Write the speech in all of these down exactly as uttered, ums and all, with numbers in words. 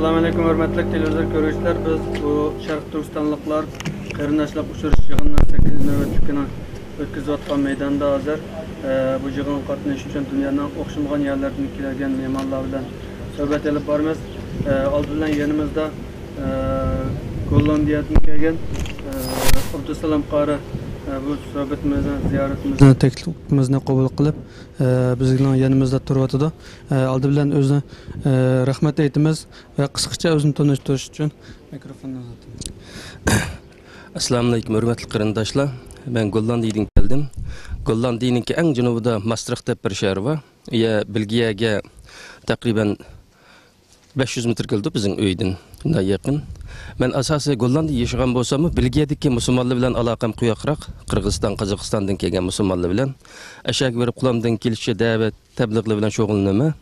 ئەسسالامۇئەلەيكۇم، ھۆرمەتلىك تېلېۋىزور كۆرگۈچىلەر. بىز بۇ شەرقىي تۈركىستانلىقلار قېرىنداشلىق ئۇچرىشىش يىغىنىنىڭ سەككىزىنچى نۆۋەتلىكىنى ئۆتكۈزۈۋاتقان مەيداندا ھازىر. ئە، بۇ يىغىنغا قاتنىشىش ئۈچۈن دۇنيانىڭ ئوخشىمىغان يەرلىرىدىن كەلگەن مېھمانلار بىلەن سۆھبەت ئېلىپ بارىمىز. ئە، ئالدى بىلەن يېنىمىزدا، ئە، گوللاندىيەدىن كەلگەن، ئە، ئابدۇسالام قارى، ئە، بۇ سۆھبىتىمىزنى، زىيارىتىمىزنى، تەكلىپىمىزنى قوبۇل قىلىپ، ئە، بىزنىڭ يېنىمىزدا تۇرۇۋاتىدۇ. ئە، ئالدى بىلەن ئۆزىنى، ئە، رەھمەت ئېيتىمىز ۋە قىسقىچە ئۆزىنى تونۇشتۇرۇش ئۈچۈن مىكروفوننى ئۇزاتىمىز. ئەسسالامۇئەلەيكۇم، ھۆرمەتلىك قېرىنداشلار. مەن گوللاندىيىدىن كەلدىم. گوللاندىيىنىڭكى ئەڭ جەنۇبىدا ماسترىخت دەپ بىر شەھەر بار. يە، بېلگىيەگە تەقرىبەن بەش يۈز مېتىر كېلىدۇ بىزنىڭ ئۆيدىن، شۇنداق يېقىن. مەن ئاساسىي گوللاندىيە ياشىغان بولساممۇ، بېلگىيەدىكى مۇسۇلمانلار بىلەن ئالاقەم قويۇقراق، قىرغىزىستان، قازاقىستاندىن كەلگەن مۇسۇلمانلار بىلەن. ئەشەگە بېرىپ قولۇمدىن كېلىشىچە دەۋەت تەبلىغلار بىلەن شۇغۇللىنىمەن.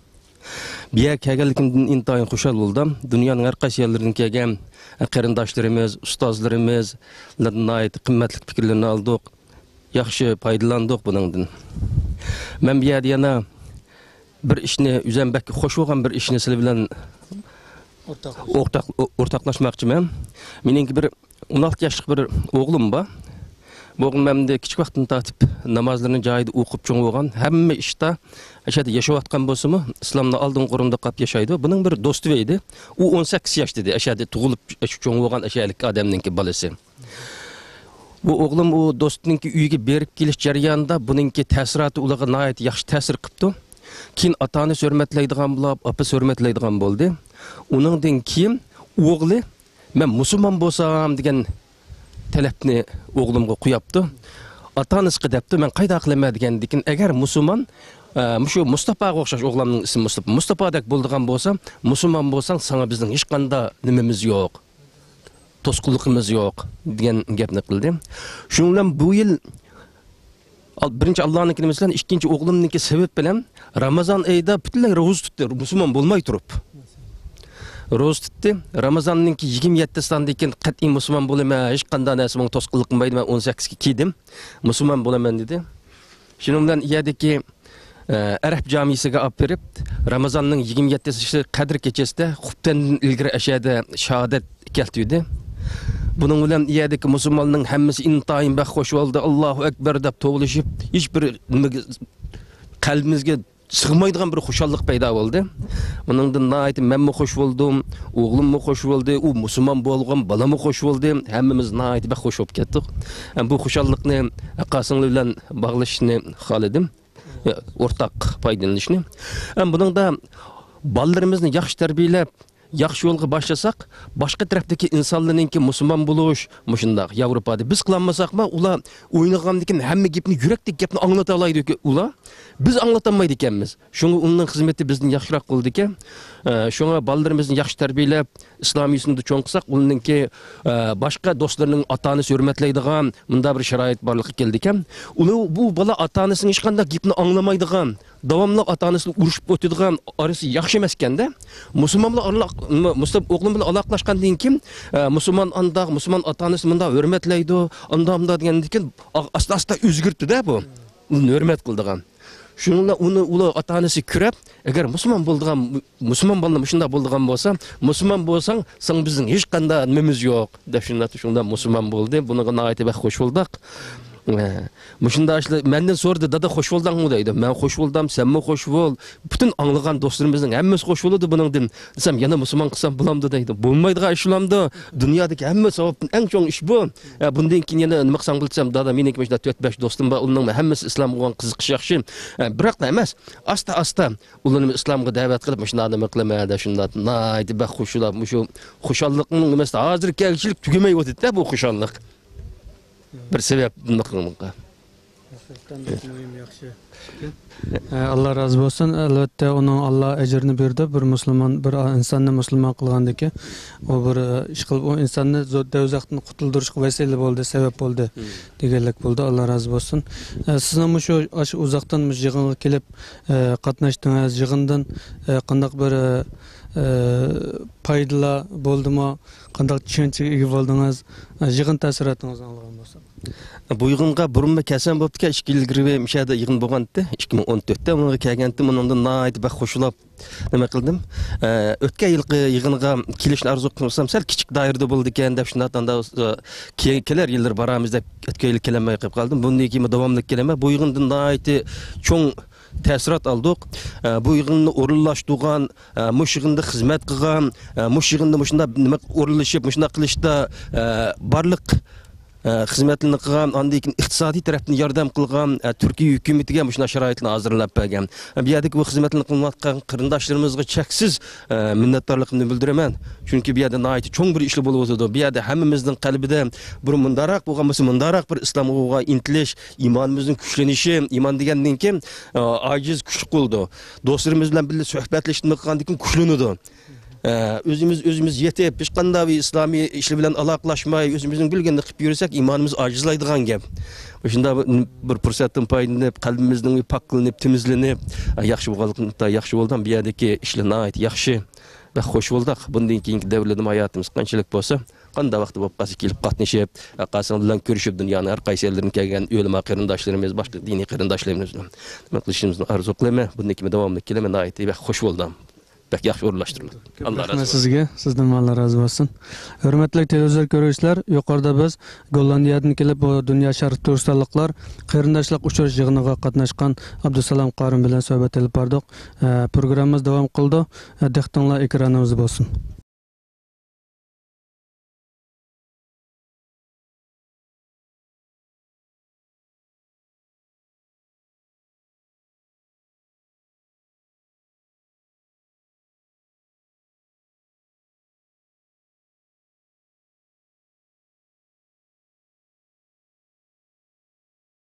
بۇ يەرگە كەلگەنلىكىمدىن ئىنتايىن خۇشال بولدۇم. دۇنيانىڭ ھەر قايسى يەرلىرىدىن كەلگەن قېرىنداشلىرىمىز، ئۇستازلىرىمىز بىلەن ناھايىتى قىممەتلىك پىكىرلىرىنى ئالدۇق. ياخشى پايدىلاندۇق بۇنىڭدىن. مەن بۇ يەردە يەنە بىر ئىشنى، ئۆزۈم بەك خوش بولغان بىر ئىشنى سىلەر بىلەن ئورتاقلىشىش. ئورتاق-، ئورتاقلاشماقچىمەن. مېنىڭكى بىر ئون ئالتە ياشلىق بىر ئوغلۇم بار. بۇ ئوغلۇم ئەمدى كىچىك ۋاقتىدىن تارتىپ نامازلىرىنى جايىدا ئوقۇپ چوڭ بولغان، ھەممە ئىشتا ئەشەدە ياشاۋاتقان بولسىمۇ، ئىسلامنى ئالدىنقى ئورۇندا قويۇپ ياشايدۇ. بۇنىڭ بىر دوستى بار ئىدى. ئۇ ئون سەككىز ياش ئىدى، ئەشەدە تۇغۇلۇپ، ئاشۇ چوڭ بولغان ئەشەلىك ئادەمنىڭكى بالىسى. بۇ ئوغلۇم ئۇ دوستىنىڭكى ئۆيىگە بېرىپ كېلىش جەريانىدا بۇنىڭكى تەسىراتى ئۇلارغا ناھايىتى ياخشى تەسىر قىپتۇ. كېيىن ئاتا-ئانىسى ھۆرمەتلەيدىغان بولۇپ، ئاپىسى ھۆرمەتلەيدىغان بولدى. ئۇنىڭدىن كېيىن ئوغلى، «مەن مۇسۇلمان بولسام» دېگەن تەلەپنى ئوغلۇمغا قوياپتۇ. ئاتا-ئانىسىغا دەپتۇ، «مەن قايدا قىلىمەن؟» دېگەندىكىن، «ئەگەر مۇسۇلمان، ئە، مۇشۇ مۇستاپاغا ئوخشاش، ئوغلۇمنىڭ ئىسمى مۇستاپا، مۇستاپادەك بولىدىغان بولسا، مۇسۇلمان بولساڭ، ساڭا بىزنىڭ ھېچقانداق نېمىمىز يوق، توسقۇنلۇقىمىز يوق» دېگەن گەپنى قىلدى. شۇنىڭ بىلەن بۇ يىل ئال-، بىرىنچى ئاللانىڭكى نېمىسى بىلەن، ئىككىنچى ئوغلۇمنىڭكى سەۋەب بىلەن رامازان ئېيىدا پۈتۈنلەي روزا تۇتتى، مۇسۇلمان بولماي تۇرۇپ. روزا تۇتتى. رامازاننىڭكى يىگىرمە يەتتىسىدىن كېيىن قەتئىي مۇسۇلمان بولىمەن، ھېچقانداق نەرسە ماڭا توسقۇنلۇق قىلمايدۇ، مەن ئون سەككىزگە كىردىم، مۇسۇلمان بولىمەن دېدى. شۇنىڭ بىلەن ئۇ يەردىكى، ئە، ئەرەب جامىسىگە ئاپىرىپ، رامازاننىڭ يىگىرمە يەتتىسى قەدىر كېچىسىدە خۇپتەندىن ئىلگىرى ئەشەدە شاھادەت كەلتۈردى. بۇنىڭ بىلەن ئۇ يەردىكى مۇسۇلماننىڭ ھەممىسى ئىنتايىن بەك خوش بولدى، «ئاللاھۇ ئەكبەر» دەپ توۋلىشىپ، ھېچبىر نېمىگە، قەلبىمىزگە سىغمايدىغان بىر خۇشاللىق پەيدا بولدى. بۇنىڭدىن ناھايىتى مەنمۇ خوش بولدۇم، ئوغلۇممۇ خوش بولدى، ئۇ مۇسۇلمان بولغان بالىمۇ خوش بولدى. ھەممىمىز ناھايىتى بەك خوش بولۇپ كەتتۇق. ھەم بۇ خۇشاللىقنى ھەققاسىڭلار بىلەن باغلىشىشنى خالىدىم. ئورتاق پايدىلىنىشنى. ھەم بۇنىڭدا بالىلىرىمىزنى ياخشى تەربىيەلەپ، ياخشى يولغا باشلىساق، باشقا تەرەپتىكى ئىنسانلارنىڭكى مۇسۇلمان بولۇش، مۇشۇنداق ياۋروپادا بىز قىلالمىساقمۇ، ئۇلار ئوينىغاندىكىن ھەممە گەپنى، يۈرەكتىكى گەپنى ئاڭلىتالايدۇ ئۇلار. بىز ئاڭلىتالمايدىكەنمىز. شۇڭا ئۇنىڭ خىزمىتى بىزدىن ياخشىراق بولىدىكەن. ئە، شۇڭا بالىلىرىمىزنى ياخشى تەربىيەلەپ، ئىسلامىي سۈننىتىدە چوڭ قىلساق، ئۇنىڭكى، ئە، باشقا دوستلىرىنىڭ ئاتا-ئانىسى ھۆرمەتلەيدىغان مۇنداق بىر شارائىت بارلىققا كېلىدىكەن. ئۇلار، بۇ بالا ئاتا-ئانىسىنىڭ ھېچقانداق گېپىنى ئاڭلىمايدىغان، داۋاملىق ئاتا-ئانىسى بىلەن ئۇرۇشۇپ ئۆتىدىغان، ئارىسى ياخشى ئەمەسكەندە، مۇسۇلمان بىلەن ئارىلىق، مۇ-، مۇسۇلمان ئوغلۇم بىلەن ئالاقىلاشقاندىن كېيىن، ئە، مۇسۇلمان ئانداق، مۇسۇلمان ئاتا-ئانىسى مۇنداق ھۆرمەتلەيدۇ، ئانداق، مۇنداق دېگەندىن كېيىن، ئا-، ئاستا-ئاستا ئۆزگەرتتى-دە بۇ. ئۇنى ھۆرمەت قىلىدىغان. شۇنىڭ بىلەن ئۇنى ئۇلار ئاتا-ئانىسى كۆرۈپ، ئەگەر مۇسۇلمان بولىدىغان، مۇسۇلمان بالىلار مۇشۇنداق بولىدىغان بولسا، مۇسۇلمان بولساڭ، ساڭا بىزنىڭ ھېچقانداق نېمىمىز يوق، دەپ شۇنداق، شۇنداق مۇسۇلمان بولدى. بۇنىڭغا ناھايىتى بەك خوش بولدۇق. ئە، مۇشۇنداق ئىشلار مەندىن سورىدى، «دادا، خوش بولدۇڭمۇ؟» دەيدۇ. مەن خوش بولدۇم، سەنمۇ خوش بول. پۈتۈن ئاڭلىغان دوستلىرىمىزنىڭ ھەممىسى خوش بولىدۇ بۇنىڭدىن. دېسەم، يەنە مۇسۇلمان قىلسام بولامدۇ دەيدۇ. بولمايدىغان ئىش بولامدۇ؟ دۇنيادىكى ھەممە ساۋابتىن ئەڭ چوڭ ئىش بۇ. ئە، بۇندىن كېيىن يەنە نېمە قىلساڭ بولىدۇ دېسەم، دادا، مېنىڭكى مۇشۇنداق تۆت-بەش دوستۇم بار، ئۇلارنىڭ ھەممىسى ئىسلامغا بولغان قىزىقىشى ياخشى. ئە، بىراقلا ئەمەس، ئاستا-ئاستا ئۇلارنى ئىسلامغا دەۋەت قىلىپ، مۇشۇنداق نېمە قىلىمەن دەپ شۇنداق ناھايىتى بەك خۇشال، مۇشۇ خۇشاللىقنىڭ نېمىسى ھازىرغىچىلىك تۈگىمەيۋاتىدۇ-دە بۇ خۇشاللىق. بىر سەۋەب نېمە قىلغانلىققا. ھەقىقەتەن بەك مۇھىم، ياخشى. ئە، ئاللا رازى بولسۇن. ئەلۋەتتە، ئۇنىڭ ئاللا ئەجرىنى بېرىدۇ. بىر مۇسۇلمان، بىر ئىنساننى مۇسۇلمان قىلغاندىكىن، ئۇ بىر، ئە، ئىش قىلىپ، ئۇ ئىنساننى زو-، دوزاختىن قۇتۇلدۇرۇشقا ۋەسىلە بولدى، سەۋەب بولدى دېگەنلىك بولدى. ئاللا رازى بولسۇن. ئە، سىزنىڭ مۇشۇ، ئاشۇ ئۇزاقتىن مۇشۇ يىغىنغا كېلىپ، ئە، قاتناشتىڭىز، يىغىندىن، ئە، قانداق بىر، ئە، ئە، پايدىلار بولدىمۇ؟ قانداق چۈشەنچىگە ئىگە بولدىڭىز؟ ئە، يىغىن تەسىراتىڭىزنى ئاڭلىغان بولساق. بۇ يىغىنغا بۇرۇنمۇ كەلسەم بوپتىكەن، ئىككى يىل ئىلگىرى مۇشۇ يەردە يىغىن بولغانتى، ئىككى مىڭ ئون تۆتتە ئۇنىڭغا كەلگەنتىم، ئۇنىڭدىن ناھايىتى بەك خوش بولاپ نېمە قىلدىم. ئە، ئۆتكەن يىلقى يىغىنغا كېلىشنى ئارزۇ قىلسام، سەل كىچىك دائىرىدە بولىدىكەن دەپ شۇنداق ئاندا، ئە، كېيىن كېلەر يىللىرى بارارمىز دەپ ئۆتكەن يىل كېلەلمەي قېلىپ قالدىم. بۇندىن كېيىن داۋاملىق كېلىمەن. بۇ يىغىندىن ناھايىتى چوڭ تەسىرات ئالدۇق. ئە، بۇ يىغىننى ئورۇنلاشتۇرغان، ئە، مۇشۇ يىغىندا خىزمەت قىلغان، ئە، مۇشۇ يىغىندا مۇشۇنداق نېمە ئورۇنلىشىپ، مۇشۇنداق قىلىشتا، ئە، بارلىق، ئە، خىزمەتلىرىنى قىلغان، ئاندىن كېيىن ئىقتىسادىي تەرەپتىن ياردەم قىلغان، ئە، تۈركىي ھۆكۈمىتىگە مۇشۇنداق شارائىتنى ھازىرلاپ بەرگەن. ئە، بۇ يەردىكى بۇ خىزمەتلەرنى قىلىۋاتقان قېرىنداشلىرىمىزغا چەكسىز، ئە، مىننەتدارلىقىمنى بىلدۈرىمەن. چۈنكى بۇ يەردە ناھايىتى چوڭ بىر ئىشلار بولۇۋاتىدۇ. بۇ يەردە ھەممىمىزنىڭ قەلبىدە بۇرۇن مۇنداقراق بولغان بولسا، مۇنداقراق بىر ئىسلامغا بولغان ئىنتىلىش، ئىمانىمىزنىڭ كۈچلىنىشى، ئىمان دېگەندىن كېيىن، ئە، ئاجىز كۈچلۈك بولىدۇ. دوستلىرىمىز بىلەن بىللە سۆھبەتلىشىپ نېمە قىلغاندىن كېيىن كۈچلىنىدۇ. ئە، ئۆزىمىز، ئۆزىمىز يېتىپ، ھېچقانداق بىر ئىسلامىي ئىشلار بىلەن ئالاقىلاشماي، ئۆزىمىزنىڭ بىلگىنىنى قىلىپ يۈرسەك، ئىمانىمىز ئاجىزلايدىغان گەپ. مۇشۇنداق بىر، بىر پۇرسەتتىن پايدىلىنىپ، قەلبىمىزنىڭ پاكلىنىپ، تېمىزلىنىپ، ئە، ياخشى بولغانلىقىنى ياخشى بولدى. بۇ يەردىكى ئىشلار ناھايىتى ياخشى. بەك خوش بولدۇق. بۇندىن كېيىنكى دەۋرلەردىمۇ ھاياتىمىز قانچىلىك بولسا، قانداق ۋاقتى بولۇپ قالسا كېلىپ قاتنىشىپ، قاسىڭ بىلەن كۆرۈشۈپ، دۇنيانىڭ ھەر قايسى يەرلىرىدىن كەلگەن ئۆلىما قېرىنداشلىرىمىز، باشقا دىنىي قېرىنداشلىرىمىز بىلەن نېمە قىلىشىمىزنى ئارزۇ قىلىمەن. بۇندىن كېيىن داۋاملىق كېلىمەن. ناھايىتى بەك خوش بولدۇم. بەك ياخشى ئورۇنلاشتۇرۇلدى. كۆپ ئاللا رەھمەت رازى بولسۇن. سىزگە، سىزدىن ئاللا رازى بولسۇن. ھۆرمەتلىك تېلېۋىزور كۆرگۈچىلەر، يۇقىرىدا بىز گوللاندىيەدىن كېلىپ، بۇ دۇنيا شەرقىي تۈركىستانلىقلار قېرىنداشلىق ئۇچرىشىش يىغىنىغا قاتناشقان ئابدۇسالام قارىم بىلەن سۆھبەت ئېلىپ باردۇق. ئە، پروگراممىمىز داۋام قىلىدۇ. ئە، دىققىتىڭلار ئېكرانىمىزدا بولسۇن.